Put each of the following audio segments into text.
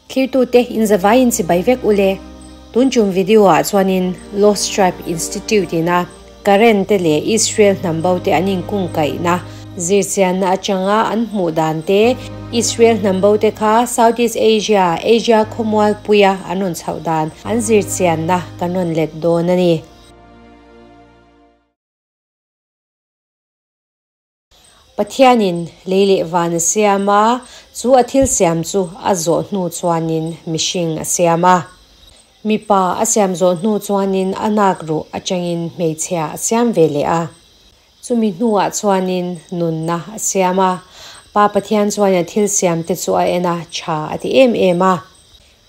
Thirtute in zavai in chibai vek ule. Tun tum video ah chuanin Lost Tribe Institute ina Karen te leh Israel hnam bo te an inkungkaihna zirchianna atanga an hmuh dan te, Israel hnam bo te kha Southeast Asia, Asia khawmualpuia an rawn chhoh dan an zirchianna kan rawn let dawn a ni. Pathianin lei leh van a siam a, chu a thil siam chu a zawh hnu chuanin mihring a siam a. Mipa a siam zawh hnu chuanin a nak ruh atangin hmeichhia a siam ve leh a. Chumi hnuah chuanin nunna a siam a. Pa Pathian chuan a thil siam te chu a en a, tha a ti em em a.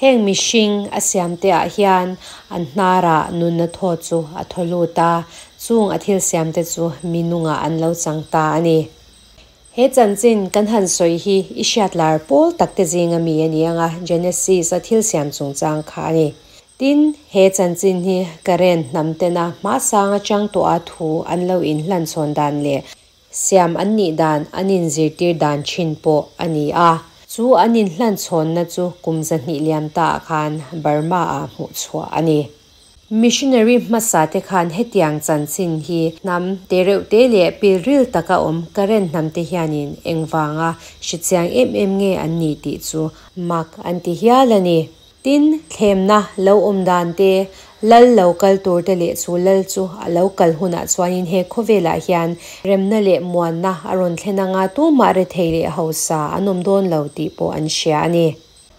Heng mihring a siam te ah hian an hnarah nunna thaw chu a thaw lut a, chung a thil siam te chu mi nungah an lo chang ta a ni. He chanchin kan han sawi hi i hriat lar pawl tak te zinga mi a ni ang a, Genesis a thil siam chungchang kha a ni. Tin, he chanchin hi Karen hnam tena hmasang atang tawha thu an lo inhlanchhawn dan leh Siam an nih dan an inzirtir dan thin pawh a ni a. Chu an inhlanchhawnna chu kum 200 liam ta ah khan Burma ah hmuh chhuah a ni. Missionary hmasa te khan hetiang chanchin hi hnam te reuh te leh pilril taka awm Karen hnam te hianin engvanga hrechiang em em nge an ni tih chu mak an ti hial a ni. Tin, thlemna lo awm dan te, lal lo kal tur te leh chu lal chu a lo kal hunah chuanin he khawvelah hian remna leh muanna a rawn thlen anga tumah rethei leh hausa an awm dawn lo tih pawh an hria a ni.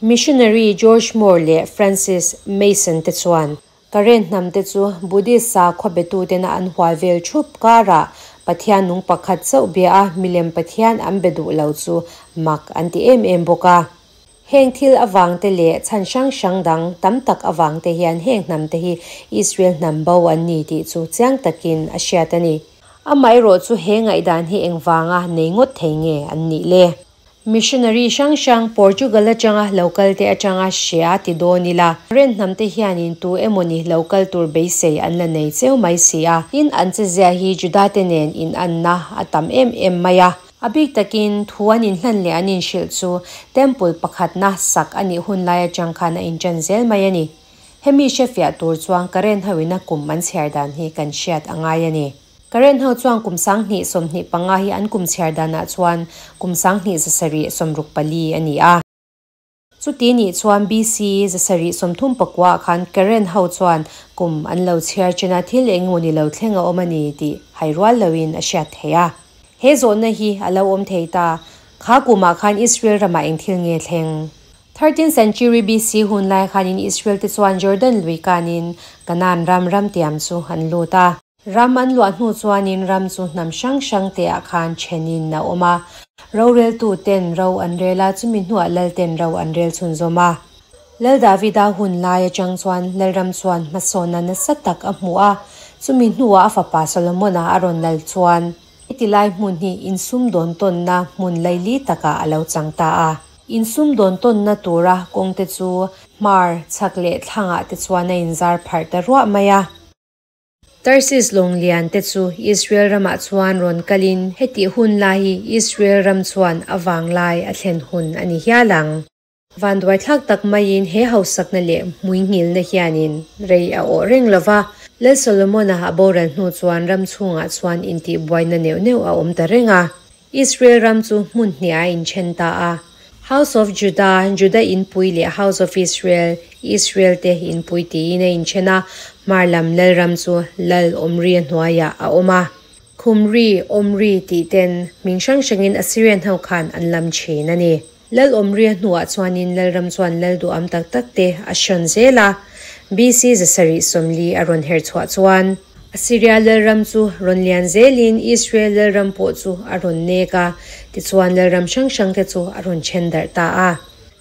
Missionary George Moore leh Francis Mason te chuan Karen hnam te chu Buddhist sakhua betutena an hual vel thup karah Pathian nung pakhat chauh bia a milem Pathian an be duh lo chu mak an ti em em bawk a. Heng thil avang te leh chhan hrang hrang dang tam tak avang te hian heng hnam te hi Israel hnam bo an ni tih chu chiang takin a hriat a ni. Amaherawh chu he ngaihdan hi engvanga nei ngawt thei nge an nih le? Missionary hrang hrang Portugal atanga lo kal te atanga hria ti dawn ila, Ren hnam te hianin tu emawni lo kal tur beisei an la nei cheu mai si a, tin an chezia hi Juda te nen inanna a tam em em mai a. A bik takin thu an inhlan leh an inhrilh chu Temple pakhatna sak a nih hun lai atang khan a inṭan zel mai a ni. Hemi hrefiah tur chuan Karen hoin a kum an chhiar dan hi kan hriat a ngai a ni. Karen ho chuan kum 2025 hi an kum chhiar danah chuan kum 2164 a ni a. Chuti nih chuan BC 739 ah khan Karen ho chuan kum an lo chhiar chen a, thil eng emaw ni lo thleng a awm a ni tih hai rual loin a hriat theih a. He zawhna hi a lo awm thei ta. Kha kumah khan Israel ramah eng thil nge thleng? Thirteenth century BC hun lai khanin Israel te chuan Jordan lui kanin Canaan ram ramtiam chu an lut a. Ram an luah hnu chuanin ram chu hnam hrang hrang te ah khan thenin a awm a. Roreltu ten ro an rel a, chumi hnuah lal ten ro an rel chhunzawm a. Lal Davida hun lai atang chuan Lalram chuan hmasawnna nasa tak a hmu a, chumi hnuah a fapa Solomon-a a rawn lal chuan heti lai hmun hi insumdawn tawnna hmun laili takah a lo chang ta a. Insumdawn tawnna tura kawngte chu hmar, chhak leh thlangah te chuan a inzar pharh ta ruah mai a. Tarsis lawng lian te chu Israel ramah chuan rawn kalin hetih hun lai hi Israel ram chuan a vanglai a thlen hun a ni hial ang. Vanduaithlak tak maiin he hausakna leh hmuingilna hianin rei a awh reng lo va, Lal Solomon-a a boral hnu chuan ram chhungah chuan intihbuaina neuh neuh a awm ta reng a. Israel ram chu hmun hnih a inthen ta a, House of Judah, Judah inpui leh House of Israel, Israel te inpui tiin a inthen a, hmar lam lal ram chu Lal Omri a hnuaiah a awm a. Khumri, Omri tih ten hming hrang hrangin Assyrian ho khan an lam thin a ni. Lal Omri a hnuah chuanin lal ram chuan lal duham tak tak te a hrawn zel a, BC 740 a rawn her chhuah chuan Assyria lalram chu rawn lian zelin Israel lalram pawh chu a rawn nek a, tichuan lalram hrang hrang te chu a rawn then darh ta a.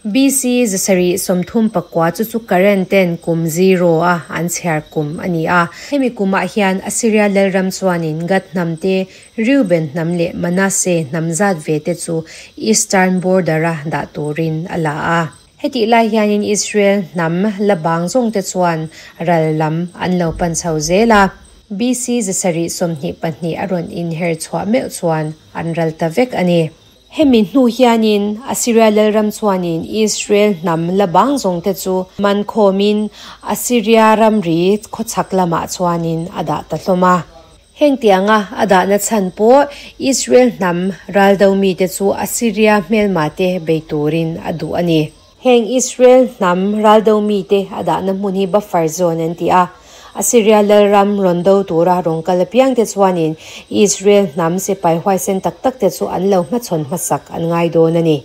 BC 739 chu chu Karen ten kum zero a an chhiar kum a ni a. Hemi kumah hian Assyria lalram chuanin Gad hnam te, Reuben hnam leh Manasseh hnam zat ve te chu eastern border a dah turin a la a. Hetih lai hianin Israel hnam la bang zawng te chuan ral lam an lo pan chho zel a. BC 722 a rawn inher chhuah meuh chuan an ral ta vek a ni. Hemi hnu hianin Assyria lalram chuanin Israel hnam la bang zawngte chu man khawmin Assyria ramri khawchhak lamah chuanin a dah ta hlawm a. Heng tianga a dahna chhan pawh Israel hnam raldo mite chu Assyria hmelmate bei turin a duh a ni. Heng Israel hnam raldo mite a dahna hmun hi buffer zone an ti a. Assyria lalram rawn do tura rawn kal apiangte chuanin Israel hnam sipai huaisen tak tak te chu an lo hmachhawn hmasak an ngai dawn a ni.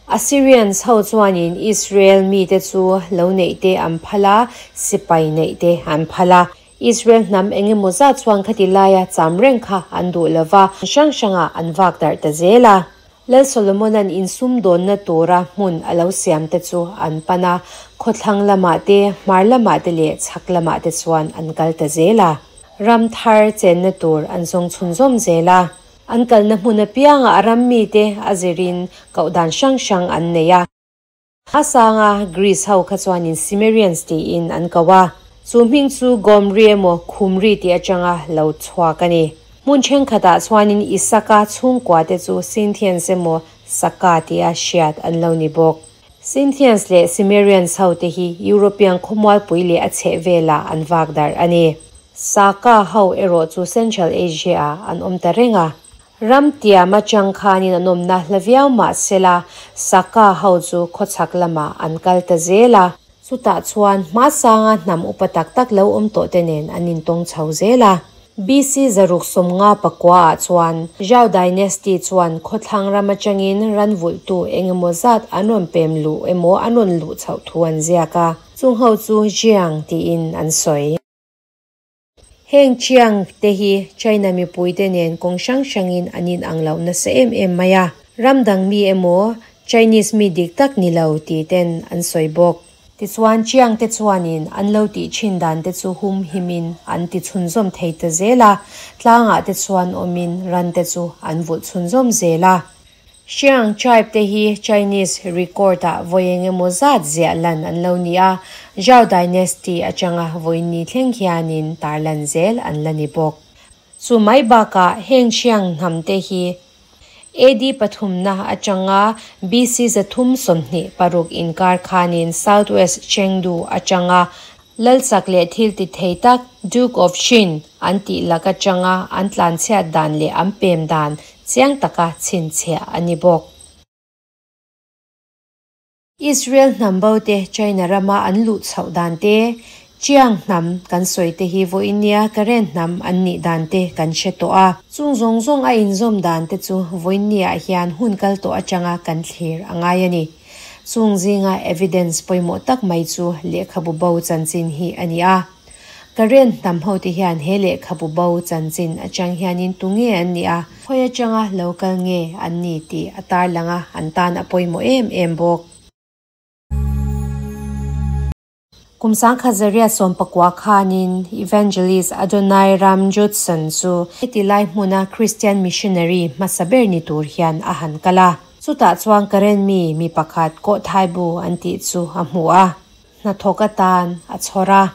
Assyrians ho chuanin Israel mite chu lo neih te an phal a, sipai neih te an phal a. Israel hnam eng emaw zat chuan khati laia cham reng kha an duh lo va, hrang hrangah an vak darh ta zel a. Lal Solomona'n insum dawnna tura hmun a lo siam te chu an pan a, khawthlang lamah te, hmar lamah te leh chhak lamah te chuan an kal ta zel a. Ram thar chenna tur an zawng chhunzawm zel a. An kalna hmun apiangah a ram mite a zirin koh dan hrang hrang an nei a. A sanga Greece ho kha chuanin Cimmerians tiin an ko a, chu hming chu Gomri emaw Khumri tih atanga lo chhuak a ni. Hmun thenkhatah chuanin Isaka chhungkua te chu Scythians emaw Saka tia hriat an lo ni bawk. Scythians leh Cimmerians ho te hi European khawmualpui leh a chhehvelah an vak darh a ni. Saka ho erawh chu Central Asia-ah an awm ta reng a. Ram tiam atang khanin an awmna hla viau mah sela, Saka ho chu khawchhak lamah an kal ta zel a. Chutah chuan hmasanga hnam upa tak tak lo awm tawh te nen an intawng chho zel a. BC 659 ah chuan Zhao Dynasty chuan khawthlang ram atangin ran vulhtu eng emaw zat an rawn pem luh emaw an rawn luh chhoh thu an ziak a, chung ho chu Jiang tiin an sawi. Heng Chiang te hi China mipuite nen kawng hrang hrangin an inang lo nasa em em mai a, ram dang mi emaw Chinese mi dik tak ni lo tih ten an sawi bawk. Tichuan Chiang te chuanin an lo tih thin dan te chu hum himin an ti chhunzawm thei ta zel a, tlangah te chuan awmin ran te chu an vulh chhunzawm zel a. Xiang tribe te hi Chinese record ah vawi eng emaw zat ziah lan an lo ni a, Zhao dynasty atanga vawi ni thleng hianin tarlan zel an la ni bawk. Chu mai bakah heng Xiang hnam te hi AD pathumna atanga BC 326 inkar khanin southwest Chengdu atanga Lalchak leh thil ti thei tak Duke of Qin an tih lak atanga an tlanchhiat dan leh an pem dan chiang taka chhinchhiah a ni bawk. Israel hnam bo te China rama an luh chhoh dan te, Chiang hnam kan sawi te hi vawinia Karen hnam an nih dan te kan hre tawh a. Chung zawng zawng a inzawm dan te chu vawinia hian hun kal tawh atanga kan thlir a ngai a ni. Chung zinga evidence pawimawh tak mai chu lehkhabu bo chanchin hi a ni a. Karen hnam ho te hian he lehkhabu bo chanchin atang hianin tu nge an nih a, khawi atanga lo kal nge an ni tih a tarlang a, an tan a pawimawh em em bawk. Kum 1990 khanin Evangelist Adoniram Judson chu heti lai hmuna Christian missionary hmasa ber ni tur hian a han kal a. Chutah chuan Karen mi mi pakhat Kawhthai bu an tih chu a hmu a, hnathawk atan a chhawr a.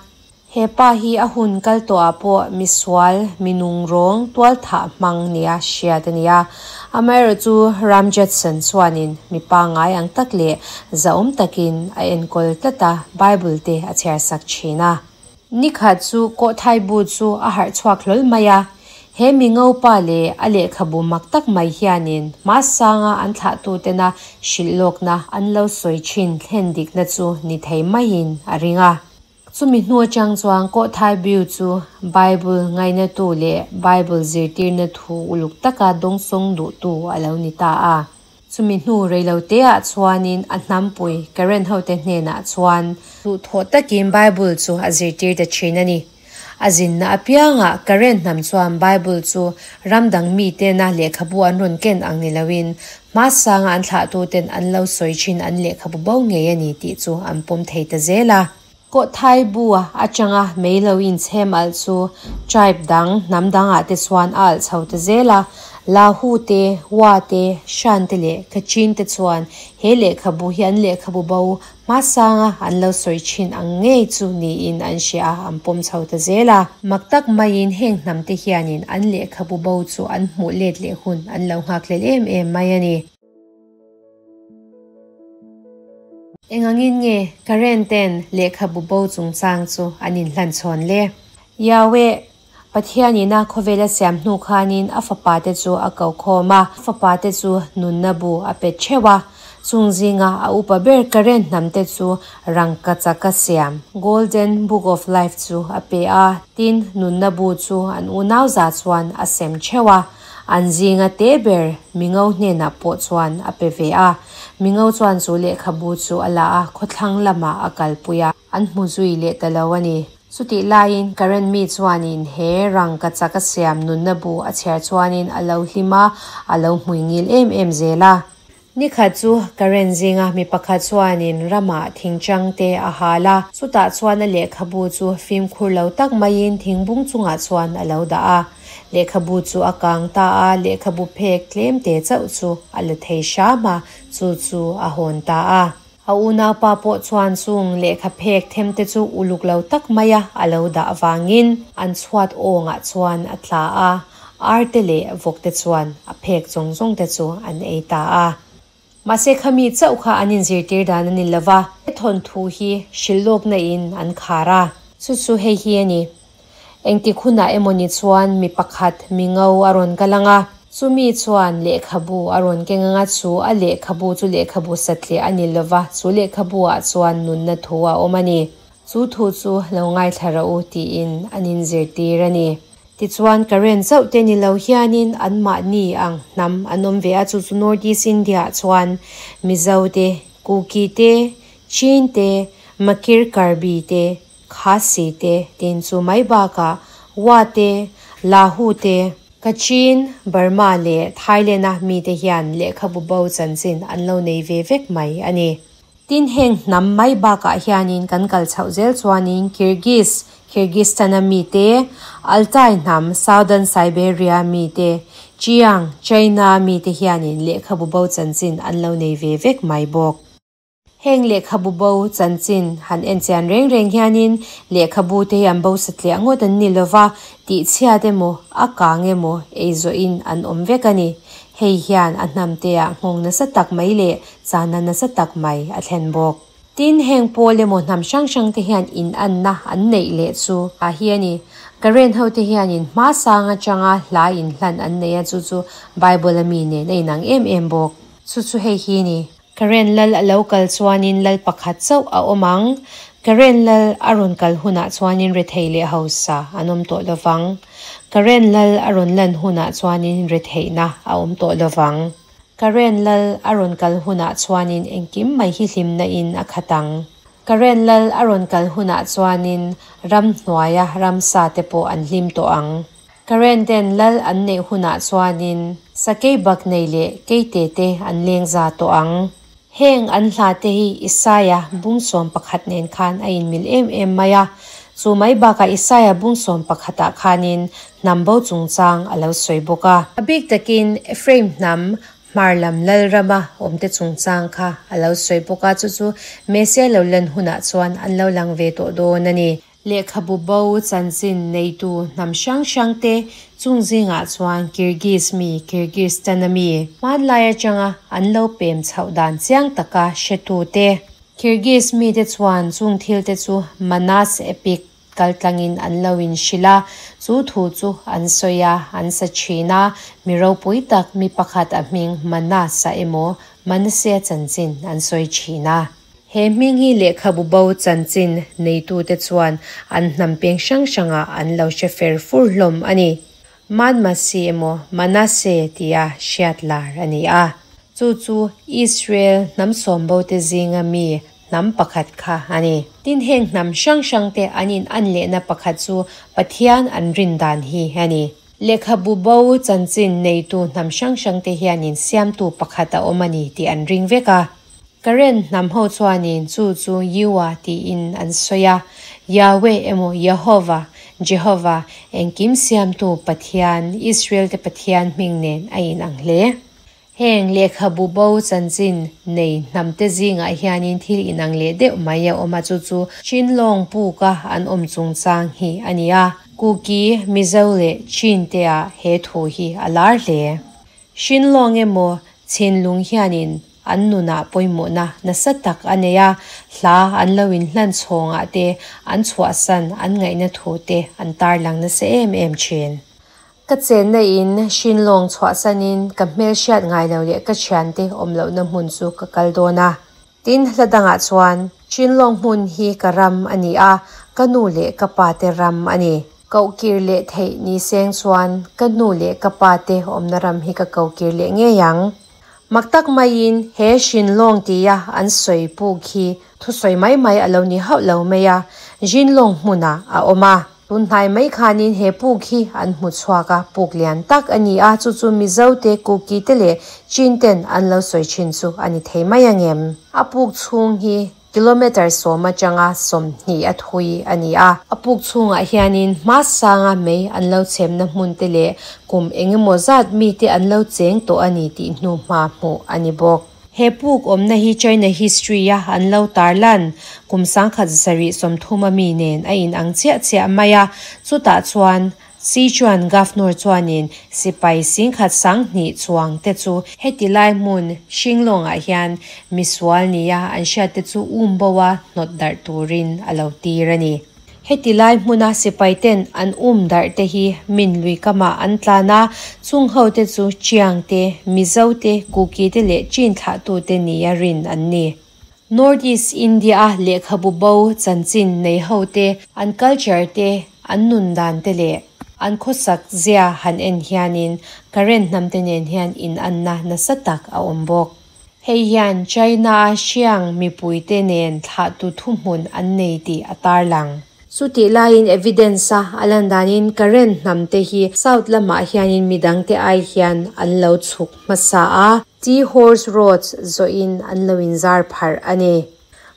He pa hi a hun kal tawhah pawh misual, minung rawng, tualthah hmang nia hriat a ni a. Amaherawhchu Ram Judson chuanin mi pangngai ang tak leh zahawm takin a enkawl tlat a, Bible te a chhiarsak thin a. Nikhat chu Kawhthai bu chu a harh chhuak hlawl mai a, he mi ngopa leh a lehkhabu mak tak mai hianin hmasanga an thlahtutena hrilh lawkna an lo sawi thin thlen dikna chu ni thei maiin a ring a. Chumi hnu atang chuan Kawhthai bu chu Bible ngainatu leh Bible zirtirna thu uluk taka dawngsawng duhtu a lo ni ta a. Chumi hnu reiloteah chuanin a hnampui Karen hote hnenah chuan duhthawh takin Bible chu a zirtir ta thin a ni. A zinna apiangah Karen hnam chuan Bible chu ram dang mitena lehkhabu an rawn ken ang ni loin hmasanga an thlahtuten an lo sawi thin an lehkhabu bo ngei a ni tih chu an pawm thei ta zel a. Kawhthai bu atanga mei lo inchhem alh chu tribe dang hnam dangah te chuan a alh chho ta zel a. Lahu te, Wa te, Shan te leh Kachin te chuan he lehkhabu hi an lehkhabu bo hmasanga an lo sawi thin ang ngei chu niin an hria a, an pawm chho ta zel a. Mak tak maiin heng hnam te hianin an lehkhabu bo chu an hmuh let leh hun an lo nghak hlel em em mai a ni. Engangin nge Karen ten lehkhabu bo chungchang chu an inhlan chhawn le? Yahweh, Pathianin a khawvel a siam hnu khanin a fapa te chu a ko khawm a, a fapa te chu nunna bu a pe theuh a. Chung zinga a upa ber Karen hnam te chu rangkachak a siam, Golden Book of Life chu a pe a, tin, nunna bu chu an unau za chuan a sem theuh a. An zinga te ber Mingo hnenah pawh chuan a pe ve a. Mingo chuan chu lehkhabu chu a la a, khawthlang lamah a kalpui a, an hmu zui leh ta lo a ni. Chutih laiin Karen mi chuanin he rangkachak a siam nunna bu a chhiar chuanin a lo hlim a, a lo hmuingil em em zel a. Nikhat chu Karen zinga mi pakhat chuanin ramah thingchang te a hal a, chutah chuan a lehkhabu chu fimkhur lo tak maiin thingbung chungah chuan a lo dah a. Lehkhabu chu a kang ta a, lehkhabu phek tlem te chauh chu a la thei hram a, chu chu a hawn ta a. A unaupa pawh chuan chung lehkha phek them te chu uluk lo tak maia a lo dah avangin an chhuat awngah chuan a tla a, arte leh vawkte chuan a phek zawng zawng te chu an ei ta a. Mahse khami chauh kha an inzirtir dan a ni lo va, thawnthu hi hrilhlawkna in an khar a. Chu chu hei hi a ni. Engtik hunah emawni chuan mi pakhat mi ngo a rawn kal ang a, chumi chuan lehkhabu a rawn keng ang a, chu a lehkhabu chu lehkhabu satliah a ni lova, chu lehkhabu-ah chuan nunna thu a awm a ni. Chu thu chu lo ngaithla rawh u tiin an inzirtir a ni. Tichuan, Karen chauh te ni lo hianin anmahni ang hnam an awm ve a, chu chu North East India-ah chuan Mizo te, Kuki te, Chin te, Makir Karbi te, Khasi te tin chu mai bakah Wa te, Lahu te, Kachin, Burma leh Thailand-a mite hian lehkhabu bo chanchin an lo nei ve vek mai a ni. Tin heng hnam mai bakah hianin kan kal chhoh zel chuanin Kyrgyz, Kyrgyzstan-a mite, Altai hnam, Southern Siberia mite, Chiang, China-a mite hianin lehkhabu bo chanchin an lo nei ve vek mai bawk. Heng lehkhabu bo chanchin han en chian reng reng hianin lehkhabu te hi an bo satliah ngawt an ni lova, tihchhiat emaw, a kang emaw ei zawhin an awm vek a ni. Hei hian a hnamteah nghawng nasa tak mai leh chana nasa tak mai a thlen bawk. Tin, heng pawl emaw hnam hrang hrang te hian inanna an neih leh chu a hi a ni. Karen ho te hianin hma sang atanga hla inhlan an nei a, chu chu Bible a mi nen a inang em em bawk. Chu chu hei hi a ni. Karen lal a lo kal chuanin lal pakhat chauh a awm ang. Karen lal a rawn kal hunah chuanin rethei leh hausa an awm tawh lo vang. Karen lal a rawn lan hunah chuanin retheihna a awm tawh lo vang. Karen lal a rawn kal hunah chuanin engkim mai hi hlimna in a khat ang. Karen lal a rawn kal hunah chuanin ramhnuaia ramsa te pawh an hlim tawh ang. Karen ten lal an neih hunah chuanin sakei bak nei leh keite te an leng za tawh ang. Heng an hla te hi Isaia bungsawm pakhat nen khan a inmil em em mai a. Chu mai bakah Isaia bungsawm pakhatah khanin hnam bo chungchang a lo sawi bawk a. A bik takin Ephraim hnam hmar lam lalrama awmte chungchang kha a lo sawi bawk a, chu chu Messiah lo lan hunah chuan an lo lang ve tawh dawn a ni. Lehkhabu bo chanchin neitu hnam hrang hrangte chung zingah chuan Kyrgyz mi, Kyrgyzstan-a mi, hmanlai atanga an lo pem chhoh dan chiang taka hretute. Kyrgyz mite chuan chung thilte chu Manas Epic kaltlangin an lo inhrilh a, chu thu chu an sawi a, an sa thin a, mi ropui tak mi pakhat a hming Manas-a emaw Manasea chanchin an sawi thin a. He hming hi lehkhabu bo chanchin neitute chuan an hnam peng hrang hrangah an lo hre fer fur hlawm a ni. Manmasi emaw Manase tia hriat lar a ni a. Chu chu Israel hnam sawm bote zinga mi hnam pakhat kha a ni. Tin heng hnam hrang hrangte an in an lehna pakhat chu Pathian an rin dan hi a ni. Lehkhabu bo chanchin neitu hnam hrang hrangte hianin siamtu pakhat a awm a ni tih an ring vek a. Karen hnam ho chuanin chu chu Yua tiin an sawi a, Yahweh emaw Yehovah, Jehovah, engkim siamtu Pathian, Israel-te Pathian hming nen a inang hle. Heng lehkhabu bo chanchin nei hnamte zingah hianin thil inang leh deuh mai a awm a, chu chu Chinlawng puka an awm chungchang hi a ni a. Kuki, Mizo leh Chin te-ah he thu hi a lar hle. Chinlawng emaw Chinlung hianin an nunah pawimawhna nasa tak a nei a, hla an lo inhlan chhawngah te an chhuahsan an ngaihna thu te an tarlang nasa em em thin. Ka chenna in Shinlong chhuahsanin ka hmelhriat ngai lo leh ka thiante awm lohna hmun chu ka kal dawn a. Tin, hla dangah chuan, Shinlong hmun hi ka ram a ni a, ka nu leh ka pa te ram a ni. Kohkir leh theih ni seng chuan ka nu leh ka pa te awmna ram hi ka kokir leh ngei ang. Mak tak maiin he Shinlong tia an sawi puk hi thusawi mai mai a lo ni hauh lo mai a, Jinlong hmunah a awm a. Tun hnai mai khanin he puk hi an hmu chhuak a, puk lian tak a ni a, chu chu Mizo te, Kuki te leh Chin ten an lo sawi thin chu a ni thei mai angem? A puk chhung hi kilometre sawm atanga 20 a thui a ni a. A puk chhungah hianin hma sanga mei an lo chhemna hmun te leh kum engemaw zat mite an lo cheng tawh a ni tih hnu hma hmuh a ni bawk. He puk awmna hi China history a an lo tarlan kum 1730 a mi nen a inang chiah chiah mai a, chutah chuan Sichuan Governor chuanin sipai 10,000 chuang te chu heti lai hmun Xinglongah hian misual nia an hriat te chu um bo a hnawt darh turin a lo tir a ni. Heti lai hmuna sipai ten an um darh te hi min lui kamah an tlan a, chung ho te chu Chiang te, Mizo te, Kuki te leh Chin thlahtu te nia rin an ni. North East India a lehkhabu bo chanchin nei ho te, an culture te, an nun dan te leh an khawsak zia han en hianin Karen hnam te nen hian in anna nasa tak a awm bawk. Hei hian China a Xiang mipui te nen thlahtu thuhmun an nei tih a tarlang. Chutih laiin evidence a a lan danin Karen hnam te hi South lamah hianin midang te ai hian an lo chhuk hmasa a, Tea Horse Roads zawhin an lo inzar pharh a ni.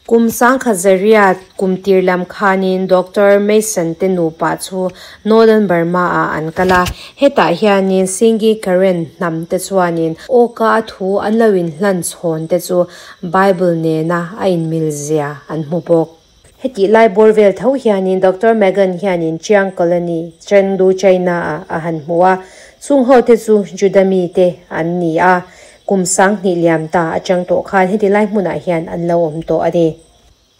Kum 1800 kum tir lam khanin Doctor Mason te nupa chu Northern Burma ah an kal a, hetah hianin Singi Karen hnam te chuanin awka a thu an lo inhlan chhawn te chu Bible nena a inmil zia an hmu bawk. Hetih lai bawr vel tho hianin Doctor Magan hianin Chiang Colony, Chengdu, China ah a han hmu a, chung ho te chu Juda mi te an ni a, kum 2000 liam ta atang tawh khan heti lai hmunah hian an lo awm tawh a ni.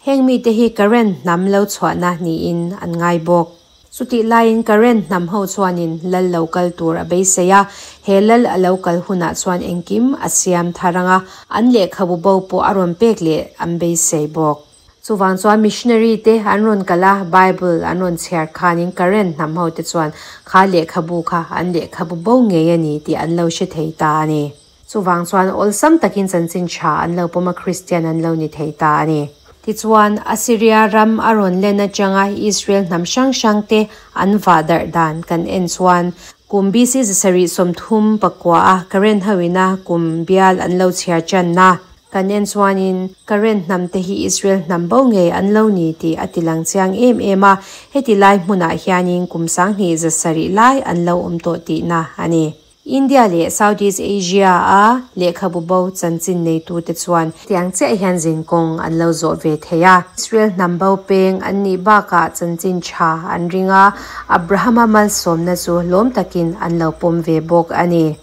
Heng mi te hi Karen hnam lo chhuahna niin an ngai bawk. Chutih laiin Karen hnam ho chuanin lal lo kal tur a beisei a, he lal a lo kal hunah chuan engkim a siam thar anga, an lehkhabu bo pawh a rawn pek leh an beisei bawk. Chuwang chuan missionary te an rawn kal a, Bible an rawn chhiar khanin Karen hnam ho te chuan kha lehkhabu kha an lehkhabu bo ngei a ni tih an lo hre thei ta a ni. Chuwang chuan awlsam takin chanchin tha an lo pawm a, Christian an lo ni thei ta a ni. Tichuan Assyria ram a rawn len atanga Israel hnam hrang hrang te an vah darh dan kan en chuan kum BC 734 a Karen hoina kum bial an lo chhiar chan na. Kan en chuanin Karen hnam te hi Israel hnam bo ngei an lo ni tih a tilang chiang em em a, heti lai hmunah hianin kum 2170 lai an lo awm tawh tihna a ni. India leh Southeast Asia a lehkhabu bo chanchin neitu te chuan tiang chiah hian zinkawng an lo zawh ve thei a. Israel hnam bo peng an nih bakah chanchin tha an ring a, Abrahama malsawmna chu lawm takin an lo pawm ve bawk a ni.